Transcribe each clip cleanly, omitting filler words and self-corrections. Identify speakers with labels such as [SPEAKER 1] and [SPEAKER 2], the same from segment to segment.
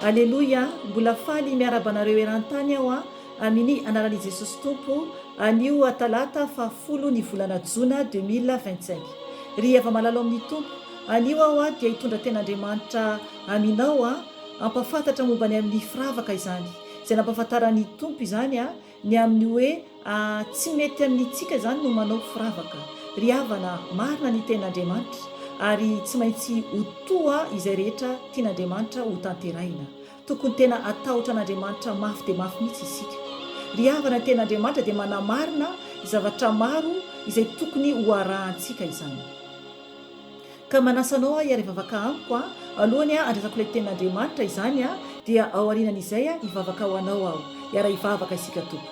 [SPEAKER 1] Aleloia! Mbola faly miarahaba anareo eran-tany aho a, amini anaran'i Jesosy Tompo, anio talata faha folo ny volana jona 2025. Ry hava-malala ao amin'ny Tompo, anio aho a dia hitondra ten'Andriamanitra aminao a, hampafantatra momba ny amin'ny firavaka izany, izay nampahafantaran'ny Tompo izany a, Ny amin'ny hoe tsy mety amintsika izany no manao firavaka. Ry havana, marina ny tenin'Andriamanitra, ary tsy maintsy ho toa izay rehetra tian'Andriamanitra ho tanterahina. Tokony tena hatahotra an'Andriamanitra mafy dia mafy mihitsy isika. Ry havana, ny tenin'Andriamanitra dia manamarina zavatra maro izay tokony ho arahantsika izany. Ka manasa anao aho hiara-hivavaka amiko a, alohany handraisako ilay tenin'Andriamanitra izany a, dia ao aorianan'izay a, hivavaka ho anao aho. Hiara-hivavaka isika Tompo.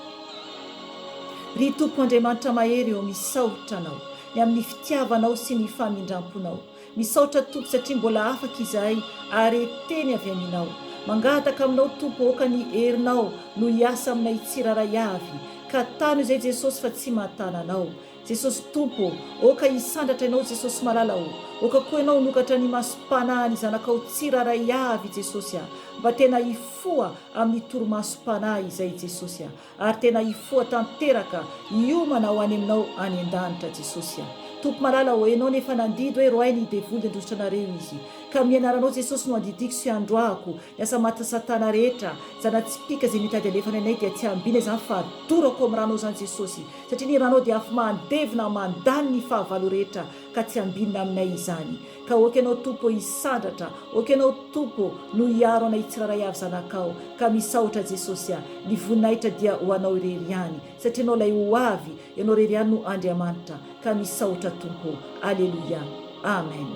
[SPEAKER 1] Ry Tompo Andriamanitra mahery ô, misaotra Anao, ny amin'ny fitiavanao sy ny famindramponao. Misaotra Tompo satria mbola afaka izahay hahare teny avy Aminao. Mangataka Aminao Tompo aoka ny herinao no hiasa aminay tsirairay avy, ka tano izay Jesosy fa tsy mahatana Anao. Jesosy Tompo ô, aoka hisandratra Ianao Jesosy malala ô, aoka koa Ianao hanokatra ny masom-panahy ny zanakao tsirairay avy Jesosy a, mba tena hifoha amin'ny torimasom-panahy izay Jesosy a, ary tena hifoha tanteraka hiomana ho any Aminao any an-danitra Jesosy a. Tompo malala ô, Ianao nefa nandidy hoe roahy ny devoly dia handositra anareo izy, ka amin'ny anaranao Jesosy no andidiako sy androahako ny asa matin'i satana rehetra, zana-tsipìka izay mitady alefany anay dia tsy hambina izany fa adorako amin'ny ranao izany Jesosy, Satria ny ranao dia afo mandevona mandany ny fahavalo rehetra ka tsy ambinina aminay izany. Ka ok ianao Tompo hisandratra, ok ianao Tompo no hiaro anay tsirairay avy zanakao. Ka misaotra Jesosy a! Ny voninahitra dia ho anao irery ihany satria ianao ilay ho avy, ianao irery ihany no Andriamanitra. Ka misaotra Tompo. Aleloia. Amen.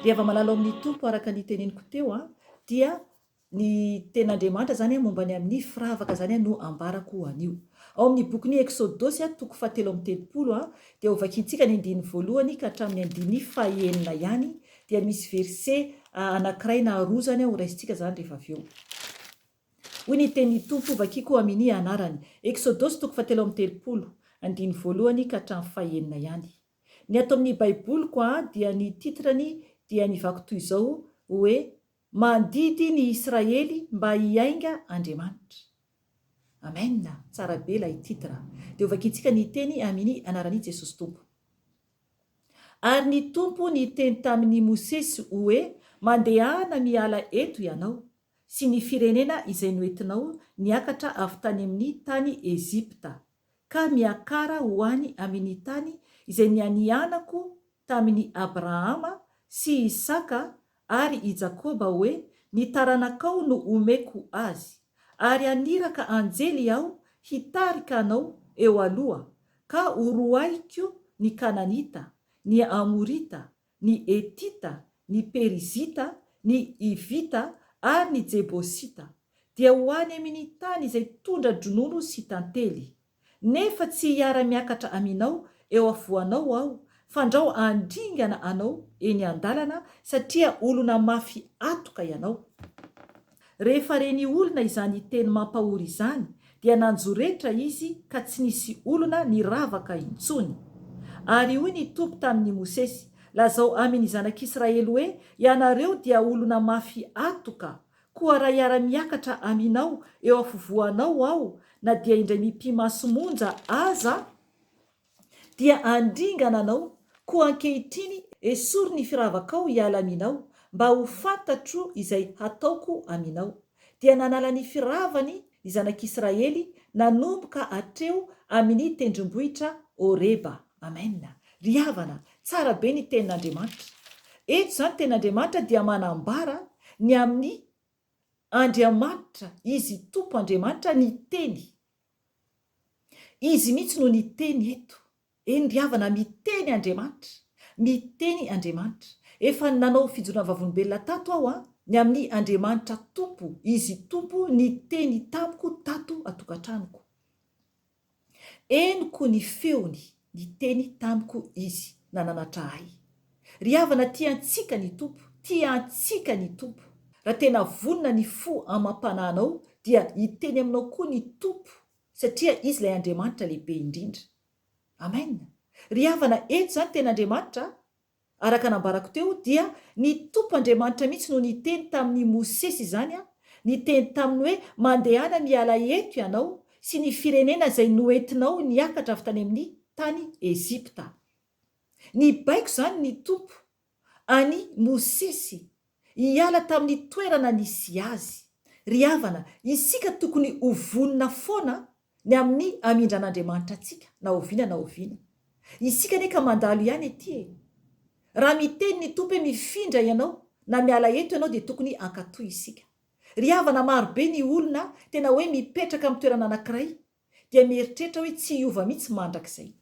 [SPEAKER 1] Ry hava-malala ao amin'ny Tompo araka ny teneniko teo a, dia Ny tenin'Andriamanitra izany momba ny amin'ny firavaka izany no ambarako anio. Ao amin'ny bokin'ny Eksodosy toko fahatelo amby telopolo dia ho vakintsika ny andininy voalohany ka hatramin'ny andininy fahenina ihany dia misy verset anankiray na roa izany ho raisintsika izany rehefa avy eo. Hoy ny tenin'ny Tompo vakiko amin'ny anarany. Eksodosy toko fahatelo amby telopolo, andininy voalohany ka hatramin'ny fahenina ihany. Ny ato amin'ny Baiboliko dia ny titre-ny dia mivaky toy izao hoe Mandidy ny Israely mba hiainga Andriamanitra. Amen! Tsara be ilay titre. Dia hovakintsika ny teny aminy anaran'i Jesosy Tompo. Ary ny Tompo niteny tamin'i Mosesy hoe, Mandehana miala eto ianao, sy ny firenena izay noentinao niakatra avy tany amin'ny tany Egypta, ka miakara ho any amin'ny tany izay nianianako tamin'i Abrahama sy Isaka ary i Jakoba hoe, Ny taranakao no homeko azy, ary haniraka anjely Aho hitarika anao eo aloha, ka horoahiko ny Kananita, ny Amorita, ny Hetita, ny Perizita, ny Hivita ary ny Jebosita, dia ho any amin' ny tany izay tondra-dronono sy tantely. Nefa tsy hiara-miakatra aminao eo afovoanao aho, fandrao handringana anao eny an-dalana, satria olona mafy atoka ianao. Rehefa ren'ny olona izany teny mampahory izany, dia nanjoretra izy ka tsy nisy olona niravaka intsony. Ary hoy ny Tompo tamin'i Mosesy, Lazao amin'ny zanak'Israely hoe, Ianareo dia olona mafy atoka, Koa raha hiara-miakatra aminao eo afovoanao aho, na dia indray mipi-maso monja aza, dia handringana anao, koa ankehitriny esory ny firavakao hiala aminao, mba ho fantatro izay hataoko aminao. Dia nanala ny firavany ny zanak'Israely nanomboka hatreo amin'ny tendrombohitra Horeba. Amen. Ry havana, tsara be ny tenin'Andriamanitra. Eto izany tenin'Andriamanitra dia manambara ny amin'ny Andriamanitra, Izy Tompo Andriamanitra niteny. Izy mihitsy no niteny eto. Eny ry havana, miteny Andriamanitra. Miteny Andriamanitra. Efa nanao fijoroana vavolombelona tato aho an, ny amin'ny Andriamanitra Tompo, Izy Tompo niteny tamiko tato an-tokantranoko. Henoko ny feony niteny tamiko Izy nananatra ahy. Ry havana tia antsika ny Tompo, tia antsika ny Tompo. Raha tena vonona ny fo amam-panahinao dia hiteny aminao koa ny Tompo satria Izy ilay Andriamanitra lehibe indrindra. Amen. Ry havana eto izany tena Andriamanitra a! Araka nambarako teo dia ny Tompo Andriamanitra mihitsy no niteny tamin'i Mosesy izany, niteny taminy hoe mandehana miala eto ianao sy ny firenena izay noentinao niakatra avy tany amin'ny tany Egypta. Nibaiko izany ny Tompo an'i Mosesy hiala tamin'ny toerana nisy azy. Ry havana, isika tokony ho vonona foana ny amin'ny hamindran'Andriamanitra antsika na oviana na oviana. Isika anie ka mandalo ihany ety e! Raha miteny ny Tompo hoe mifindra ianao na miala eto ianao dia tokony hankatò isika. Ry havana maro be ny olona tena hoe mipetraka amin'ny toerana anankiray dia mieritreritra hoe tsy hiova mihitsy mandrakizay.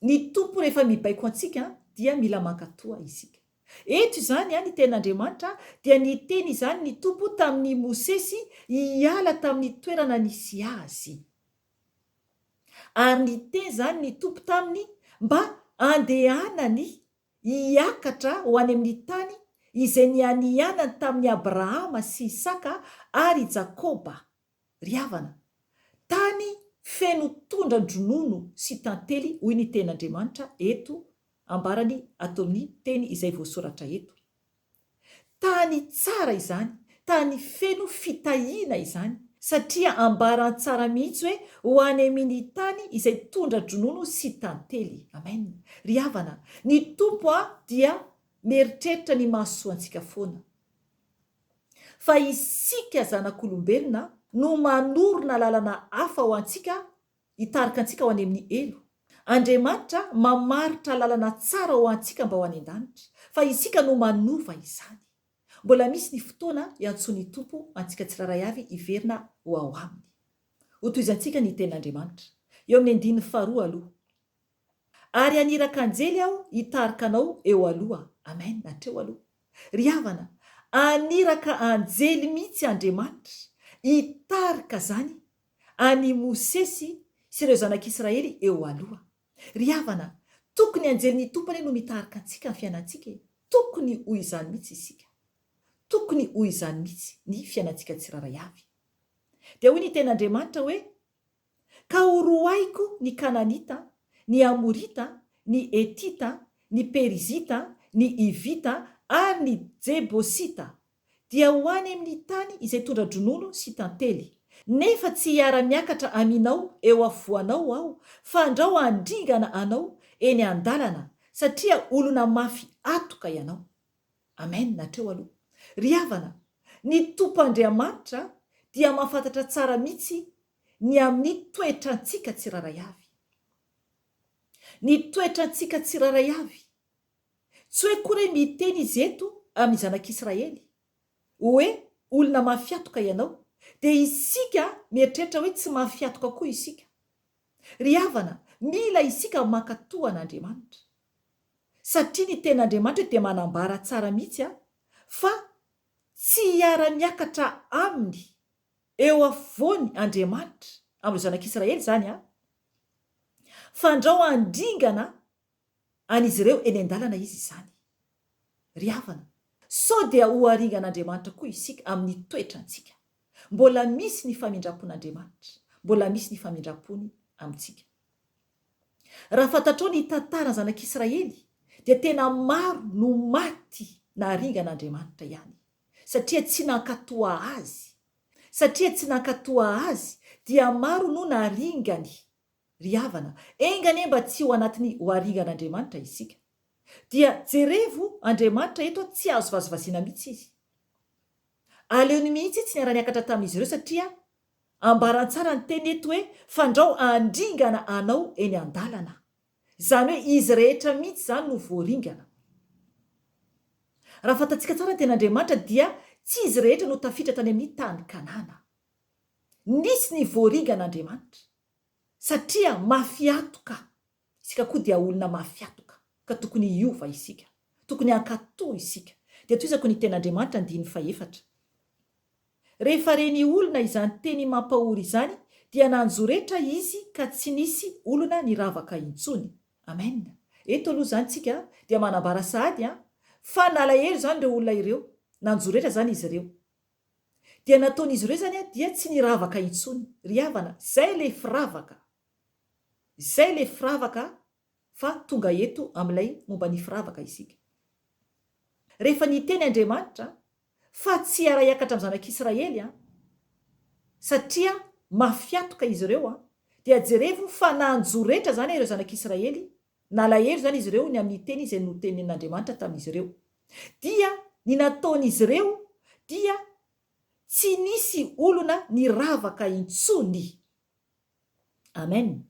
[SPEAKER 1] Ny Tompo rehefa mibaiko antsika dia mila mankatoa isika. Eto izany ny tenin'Andriamanitra dia niteny izany ny Tompo tamin'i Mosesy hiala tamin'ny toerana nisy azy. Ary niteny izany ny Tompo taminy mba handehanany hiakatra ho any amin'ny tany izay nianianany tamin'i Abrahama sy Isaka ary Jakoba. Ry havana, tany feno tondran-dronono sy tantely hoy ny tenin'Andriamanitra eto ambarany ato amin'ny teny izay voasoratra eto. Tany tsara izany, tany feno fitahiana izany, satria ambarany tsara mihitsy hoe ho any amin ny tany izay tondra-dronono sy tantely. Amen. Ry havana, ny Tompo dia mieritreritra ny mahasoa antsika foana. Fa isika zanak'olombelona no manorina lalana hafa ho antsika hitarika antsika ho any amin'ny helo. Andriamanitra mamaritra lalana tsara ho antsika mba ho any an-danitra, fa isika no manova izany. Mbola misy ny fotoana iantsoan'ny Tompo antsika tsirairay avy hiverina ho ao Aminy. Hotohizantsika ny tenin'Andriamanitra. Eo amin'ny andininy faharoa aloha. Ary haniraka anjely aho hitarika anao eo aloha. Amen, hatreo aloha. Ry havana, haniraka anjely mihitsy Andriamanitra hitarika izany an'i Mosesy sy ireo zanak'Israely eo aloha. Ry havana, tokony anjelin'ny Tompo anie no mitarika antsika amin'ny fiainantsika e! Tokony ho izany mihitsy isika. Tokony ho izany mihitsy ny fiainantsika tsirairay avy. Dia hoy ny tenin'Andriamanitra hoe, Ka horoahiko ny Kananita, ny Amorita, ny Hetita, ny Perizita, ny Hivita ary ny Jebosita, dia ho any amin' ny tany izay tondra-dronono sy tantely. Nefa tsy hiara-miakatra aminao eo afovoanao aho, fandrao handringana anao eny an-dalana, satria olona mafy hatoka ianao. Amen hatreo aloha. Ry havana, ny Tompo Andriamanitra dia mahafantatra tsara mihitsy ny amin'ny toetrantsika tsirairay avy. Ny toetrantsika tsirairay avy. Tsy hoe koa re miteny izy eto amin'ny zanak'Israely hoe olona mafy hatoka ianao, dia isika mieritreritra hoe tsy mafy hatoka koa isika. Ry havana, mila isika mankatò an'Andriamanitra. Satria ny tenin'Andriamanitra dia manambara tsara mihitsy fa tsy hiara-miakatra aminy eo afovoany Andriamanitra, amin'ireo zanak'Israely izany an, fandrao handringana an'izy ireo eny an-dalana Izy izany. Ry havana, sao dia ho haringan'Andriamanitra koa isika amin'ny toetrantsika. Mbola misy ny famindram-pon'Andriamanitra, mbola misy ny famindram-pony amintsika. Raha fantatrao ny tantaran'ny zanak'Israely dia tena maro no maty naringan'Andriamanitra ihany satria tsy nankatoa Azy, satria tsy nankatoa Azy dia maro no naringany. Ry havana, enga anie mba tsy ho anatin'ny ho aringan'Andriamanitra isika. Dia jerevo Andriamanitra eto tsy azo vazivaziana mihitsy Izy. Aleony mihitsy tsy niara-niakatra tamin'izy ireo satria Ambarany tsara ny teny eto hoe fandrao handringana anao eny an-dalana. Izany hoe izy rehetra mihitsy izany no voaringana. Raha fantatsika tsara ny tenin'Andriamanitra dia tsy izy rehetra no tafiditra tany amin'ny tany Kanana. Nisy ny voaringan'Andriamanitra. Satria mafy hatoka. Isika koa dia olona mafy hatoka ka tokony hiova isika. Tokony hankatò isika. Dia tohizako ny tenin'Andriamanitra andininy fahefatra. Rehefa ren'ny olona izany teny mampahory izany dia nanjoretra izy ka tsy nisy olona niravaka intsony. Amen. Eto aloha izany tsika dia manambara sahady an, fa nalahelo izany ireo olona ireo, nanjoretra izany izy ireo. Dia nataon'izy ireo izany an dia tsy niravaka intsony. Ry havana, izay ilay firavaka. Izay ilay firavaka. Fa tonga eto amin'ilay momba ny firavaka isika. Rehefa niteny Andriamanitra fa tsy hiara-hiakatra amin'ny zanak'Israely an, satria mafy hatoka izy ireo an, dia jerevo fa nanjoretra izany ireo zanak'Israely, nalahelo izany izy ireo ny amin'ny teny izay notenenin'Andriamanitra tamin'izy ireo. Dia ny nataon'izy ireo dia tsy nisy olona niravaka intsony. Amen.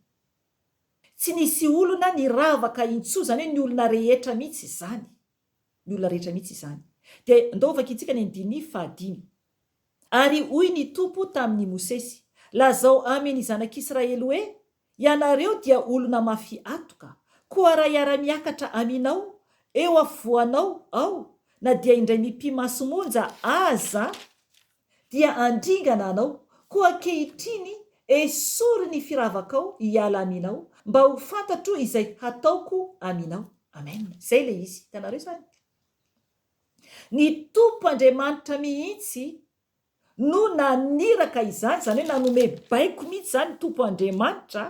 [SPEAKER 1] Tsy nisy olona niravaka intsony, izany hoe ny olona rehetra mihitsy izany. Ny olona rehetra mihitsy izany. Dia ndao vakintsika ny andininy fahadimy. Ary hoy ny Tompo tamin' i Mosesy, Lazao amin' ny zanak' Israely hoe, Ianareo dia olona mafy atoka, koa raha hiara-miakatra aminao, eo afovoanao aho, na dia indray mipi-maso monja aza, dia handringana anao, koa ankehitriny esory ny firavakao hiala aminao, mba ho fantatro izay hataoko aminao. Amen. Izay ilay izy. Hitanareo izany? Ny Tompo Andriamanitra mihitsy no naniraka izany, izany hoe nanome baiko mihitsy izany ny Tompo Andriamanitra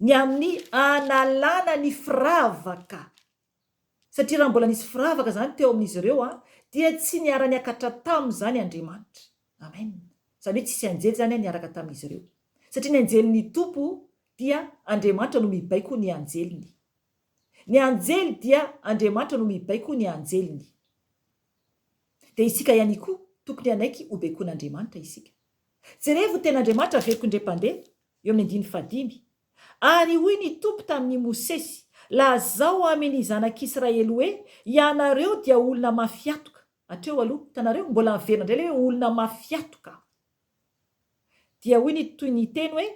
[SPEAKER 1] ny amin'ny hanalana ny firavaka. Satria raha mbola nisy firavaka izany teo amin'izy ireo dia tsy niara-niakatra taminy izany Andriamanitra. Amen. Izany hoe tsisy anjely izany niaraka tamin'izy ireo. Satria ny anjelin'ny Tompo dia Andriamanitra no mibaiko ny anjeliny. Ny anjely dia Andriamanitra no mibaiko ny anjeliny. Dia isika ihany koa tokony hanaiky ho baikoin'Andriamanitra isika. Jerevo ny tenin'Andriamanitra averiko indray mpandeha eo amin'ny andininy fahadimy. Ary hoy ny Tompo tamin'i Mosesy, Lazao amin' ny zanak' Israely hoe, Ianareo dia olona mafy hatoka. Hatreo aloha, hitanareo, mbola miverina indray ilay hoe olona mafy hatoka. Dia hoy ny toy ny teny hoe,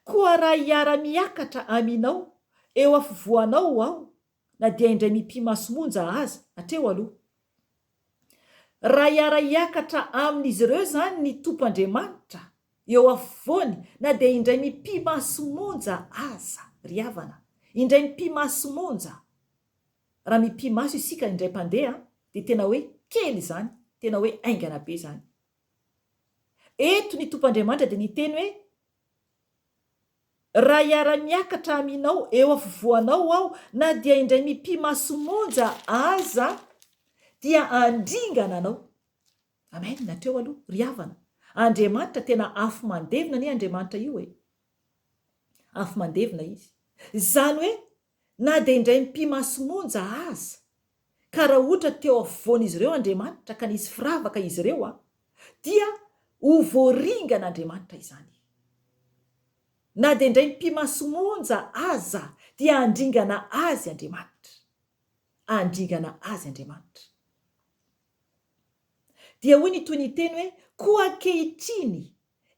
[SPEAKER 1] Koa raha hiara-miakatra aminao eo afovoanao aho, na dia indray mipi-maso monja aza, hatreo aloha. Raha hiara-hiakatra amin'izy ireo izany ny Tompo Andriamanitra, eo afovoany, na dia indray mipi-maso monja aza, ry havana, indray mipi-maso monja. Raha mipi-maso isika indray mpandeha, dia tena hoe kely izany, tena hoe haingana be izany. Eto ny Tompo Andriamanitra dia niteny hoe, Raha hiara-miakatra aminao eo afovoanao aho, na dia indray mipi-maso monja aza, dia handringana anao. Amen, hatreo aloha, ry havana. Andriamanitra tena afo mandevona anie Andriamanitra io e. Afo mandevona Izy. Izany hoe, na dia indray mipi-maso monja aza, ka raha ohatra teo afovoan'izy ireo Andriamanitra ka nisy firavaka izy ireo an, dia ho voaringan'Andriamanitra izany. Na dia indray mipi-maso monja aza dia handringana azy Andriamanitra. Handringana azy Andriamanitra. Dia hoy ny toy ny teny hoe, Koa ankehitriny,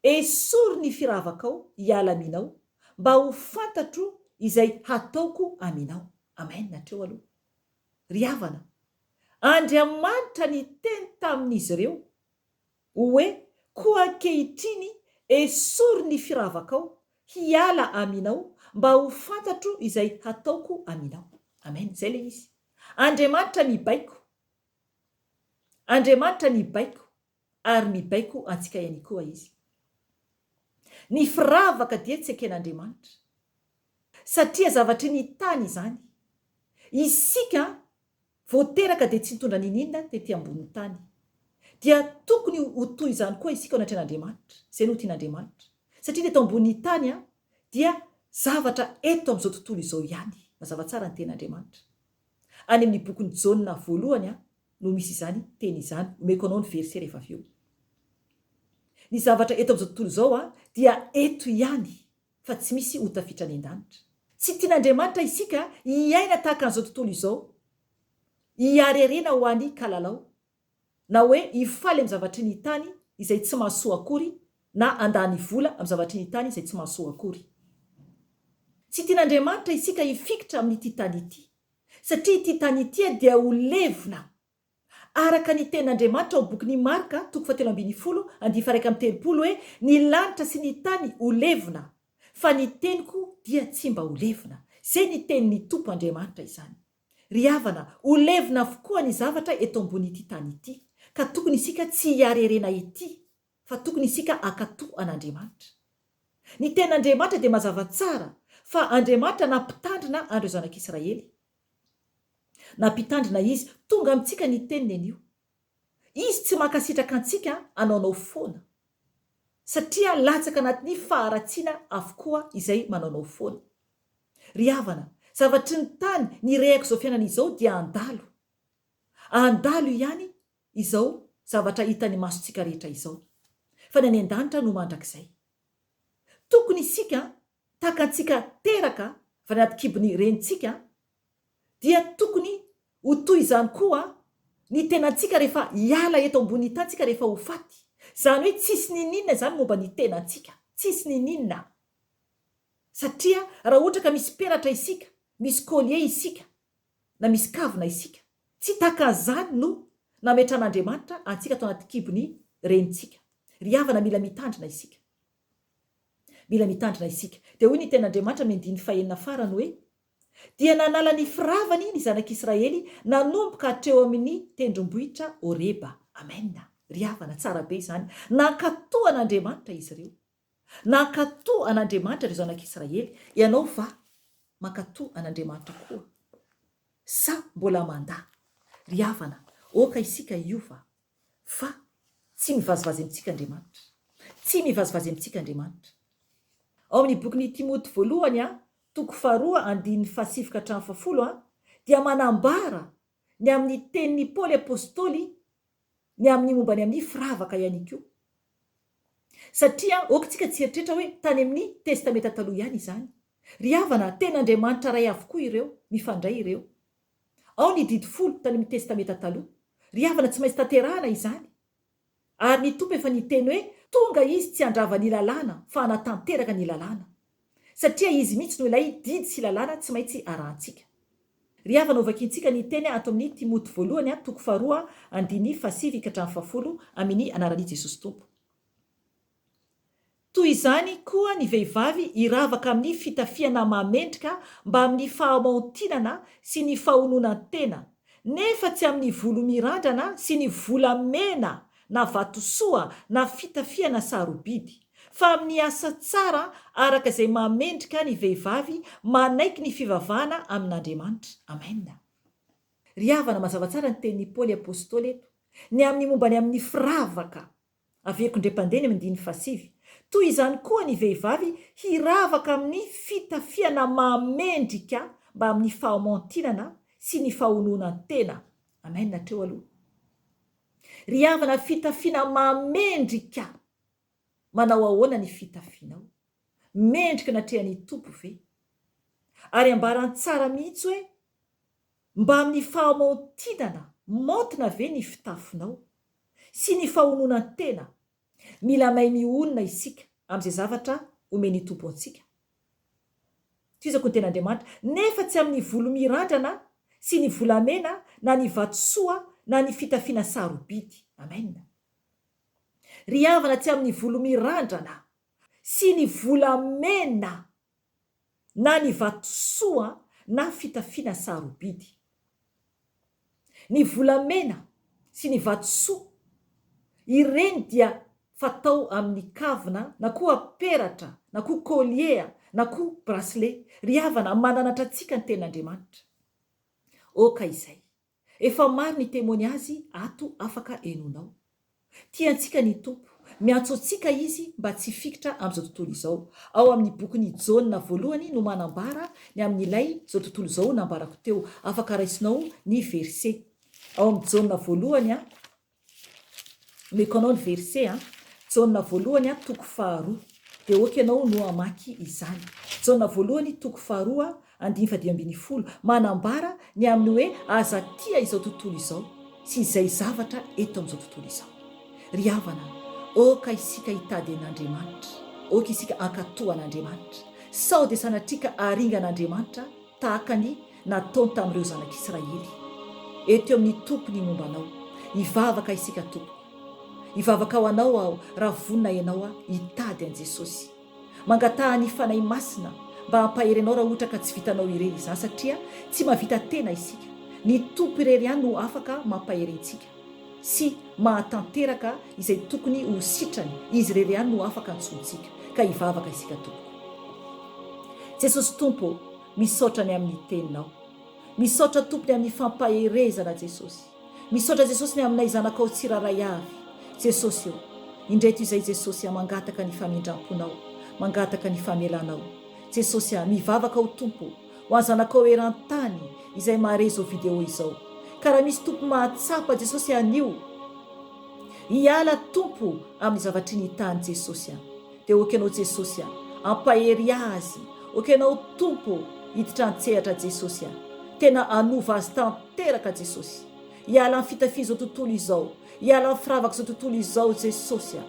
[SPEAKER 1] esory ny firavakao hiala aminao, mba ho fantatro izay hataoko aminao. Amen, hatreo aloha. Ry havana, Andriamanitra niteny tamin'izy ireo hoe, Koa ankehitriny, esory ny firavakao hiala aminao, mba ho fantatro izay hataoko aminao. Amen, izay ilay izy. Andriamanitra mibaiko. Andriamanitra nibaiko ary mibaiko antsika ihany koa Izy. Ny firavaka dia tsy eken'Andriamanitra satria zavatry ny tany izany. Isika vao teraka dia tsy nitondra niniana tety ambonin'ny tany. Dia tokony ho toy izany koa isika ao anatrehan'Andriamanitra. Izay no tian'Andriamanitra. Satria ny eto ambonin'ny tany dia zavatra eto amin'izao tontolo izao ihany. Mazava tsara ny tenin'Andriamanitra. Any amin'ny bokin'i Jaona voalohany no misy izany teny izany. Omeko anao ny verset rehefa avy eo. Ny zavatra eto amin'izao tontolo izao dia eto ihany fa tsy misy ho tafitra any an-danitra. Tsy tian'Andriamanitra isika hiaina tahaka an'izao tontolo izao, hiharerena ho any kalalao, na hoe hifaly amin'ny zavatry ny tany izay tsy mahasoa akory na handany vola amin'ny zavatry ny tany izay tsy mahasoa akory. Tsy tian'Andriamanitra isika hifikitra amin'ity tany ity, satria ity tany ity dia ho levona. Araka ny tenin'Andriamanitra ao bokin'i Marka, toko fahatelo ambinifolo, andihy faha-31 hoe, Ny lanitra sy ny tany ho levona, fa ny teniko dia tsy mba ho levona. Izay ny tenin'ny Tompo Andriamanitra izany. Ry havana, ho levona avokoa ny zavatra eto amboni'ity tany ity, ka tokony isika tsy hiarerena ety, fa tokony isika hankatò an'Andriamanitra. Ny tenin'Andriamanitra dia mazava tsara, Fa Andriamanitra nampitandrina an'ireo zanak'Israely. Nampitandrina Izy. Tonga amintsika ny teniny anio. Izy tsy mankasitraka antsika hanaonao foana. Satria latsaka anatin'ny faharatsiana avokoa izay manaonao foana. Ry havana, zavatry ny tany, ny rehak'izao fiainana izao dia handalo. Handalo ihany izao zavatra hitan'ny masontsika rehetra izao. Fa ny any an-danitra no mandrakizay. Tokony isika, tahaka antsika teraka avy any anaty kibon'ny renintsika, dia tokony ho toy izany koa ny tenantsika rehefa hiala eto ambonin'ny tany tsika rehefa ho faty. Izany hoe tsisy niniana izany momba ny tenantsika. Tsisy niniana. Satria raha ohatra ka misy peratra isika, misy collier isika, na misy kavina isika. Tsy tahaka an'izany no nametran'Andriamanitra antsika tao anaty kibon'ny renintsika. Ry havana mila mitandrina isika. Mila mitandrina isika. Dia hoy ny tenin'Andriamanitra amin'ny andininy fahenina farany hoe, Dia nanala ny firavany ny zanak'Israely nanomboka hatreo amin'ny tendrombohitra Horeba. Amen. Ry havana, tsara be izany. Nankatò an'Andriamanitra izy ireo. Nankatò an'Andriamanitra ireo zanak'Israely. Ianao va mankatò an'Andriamanitra koa? Sa mbola mandà? Ry havana, aoka isika hiova fa tsy mivazivazy amintsika Andriamanitra. Tsy mivazivazy amintsika Andriamanitra. Ao amin'ny bokin'i Timoty voalohany, toko faharoa andininy fahasivy ka hatramin'ny fahafolo, dia manambara ny amin'ny tenin'i Paoly apostoly ny amin'ny momba ny amin'ny firavaka ihany koa. Satria aoka isika tsy hieritreritra hoe tany amin'ny Testamenta Taloha ihany izany. Ry havana, tena Andriamanitra Ray avokoa ireo, mifandray ireo. Ao ny Didy Folo tany amin'ny Testamenta Taloha. Ry havana, tsy maintsy tanterahana izany. Ary ny Tompo efa niteny hoe tonga Izy tsy handrava ny lalàna fa hanatanteraka ny lalàna. Satria Izy mihitsy no ilay didy sy lalàna tsy maintsy arahantsika. Ry havana hovakintsika ny teny ato amin'ny Timoty voalohany toko faharoa andininy fahasivy ka hatramin'ny fahafolo amin'ny anaran'i Jesosy Tompo. Toy izany koa ny vehivavy hiravaka amin'ny fitafiana mahamendrika mbamin'ny fahamaontinana sy ny fahononan-tena, nefa tsy amin'ny volo mirandrana sy ny volamena na vatosoa na fitafiana sarobidy, fa amin'ny asa tsara araka izay mahamendrika ny vehivavy manaiky ny fivavahana amin'Andriamanitra. Amen. Ry havana, mazava tsara ny tenin'i Paoly Apostoly eto, ny amin'ny momba ny amin'ny firavaka. Averiko indray mpandeha ny amin'ny andininy fahasivy. Toy izany koa ny vehivavy hiravaka amin'ny fitafiana mahamendrika mba amin'ny fahamantinana sy ny fahononan-tena. Amen hatreo aloha. Ry havana fitafiana mahamendrika manao ahoana ny fitafianao? Mendrika anatrehan'ny Tompo ve? Ary ambarany tsara mihitsy hoe mba amin'ny fahamaontinana maontina ve ny fitafinao? Sy ny fahononan-tena. Mila mahay mionona isika amin'izay zavatra omen'ny Tompo antsika. Tohizako ny tenin'Andriamanitra, nefa tsy amin'ny volo mirandrana sy ny volamena na ny vatosoa na ny fitafiana sarobidy. Amen. Ry havana tsy amin'ny volo mirandrana sy ny volamena na ny vatosoa na fitafiana sarobidy. Ny volamena sy ny vatosoa, ireny dia fatao amin'ny kavina na koa peratra na koa collier na koa bracelet. Ry havana, mananatra antsika ny Tenin'Andriamanitra. Ok izay. Efa maro ny témoignage ato afaka henonao. Tia antsika ny Tompo. Miantso antsika Izy mba tsy hifikitra amin'izao tontolo izao. Ao amin'ny bokin'i Jaona voalohany no manambara ny amin'ilay izao tontolo izao nambarako teo. Afaka raisinao ny verset. Ao amin'ny Jaona voalohany Omeko anao ny verset a. Jaona voalohany a toko faharoa. Dia ok ianao no hamaky izany. Jaona voalohany toko faharoa andininy fahadimy ambinifolo. Manambara ny amin'ny hoe aza tia izao tontolo izao sy izay zavatra eto amin'izao tontolo izao. Ry havana, aoka isika hitady an'Andriamanitra. Aoka isika hankatò an'Andriamanitra. Sao dia sanatria ka haringan'Andriamanitra tahaka ny nataony tamin'ireo zanak'Israely. Eto eo amin'ny Tompo ny momba anao. Hivavaka isika tompoko. Hivavaka ho anao aho raha vonona ianao hitady an'i Jesosy. Mangataha ny Fanahy Masina mba hampahery anao raha ohatra ka tsy vitanao irery izany satria tsy mahavita tena isika. Ny Tompo irery ihany no afaka mampahery antsika sy mahatanteraka izay tokony ho sitrany. Izy irery ihany no afaka antsointsika. Ka hivavaka isika tompoko. Jesosy Tompo ô, misaotra ny amin'ny teninao. Misaotra Tompo ny amin'ny fampaherezana Jesosy. Misaotra Jesosy ny aminay zanakao tsiraray avy. Jesosy ô, indreto izay Jesosy a mangataka ny famindramponao, mangataka ny famelanao. Jesosy a, mivavaka aho Tompo ho an zanakao eran-tany izay mahare izao video izao. Ka raha misy Tompo mahatsapa Jesosy anio, hiala Tompo amin'ny zavatry ny tany Jesosy a. Dia ok anao Jesosy a! Ampahery azy! Ok anao Tompo hiditra an-tsehatra Jesosy a! Tena hanova azy tanteraka Jesosy! Hiala amin'ny fitafian'izao tontolo izao, hiala amin'ny firavak'izao tontolo izao Jesosy a!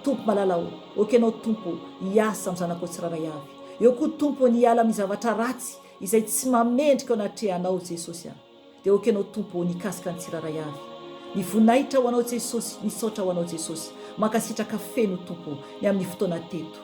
[SPEAKER 1] Tompo malala o! Ok anao Tompo hiasa amin'ny zanakao tsirairay avy. Eo koa Tompo ny hiala amin'ny zavatra ratsy izay tsy mamendrika eo anatrehanao Jesosy a! Dia ok anao Tompo ô nikasika ny tsirairay avy. Ny voninahitra ho anao Jesosy, misaotra ho anao Jesosy. Mankasitraka feno Tompo ô ny amin'ny fotoana teto.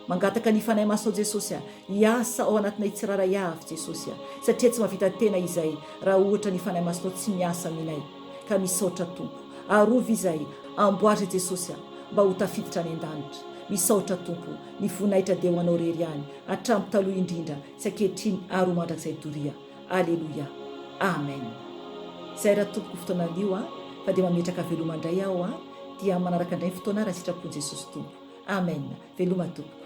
[SPEAKER 1] Mangataka ny Fanahy Masinao Jesosy a, hiasa ao anatinay tsirairay avy Jesosy a, satria tsy mahavita tena izay raha ohatra ny Fanahy Masinao tsy miasa aminay. Ka misaotra Tompo. Arovy izay, amboary Jesosy a, mba ho tafiditra any an-danitra. Misaotra Tompo, ny voninahitra dia ho anao rery ihany, hatramin'ny taloha indrindra sy ankehitriny ary ho mandrakizay doria. Aleloia Amen Zay ra tompoko fotoana anio a fa dia mametraka veloma ndray aho a dia manaraka ndray ny fotoana raha sitrapon'i Jesosy Tompo Amen Veloma tompoko.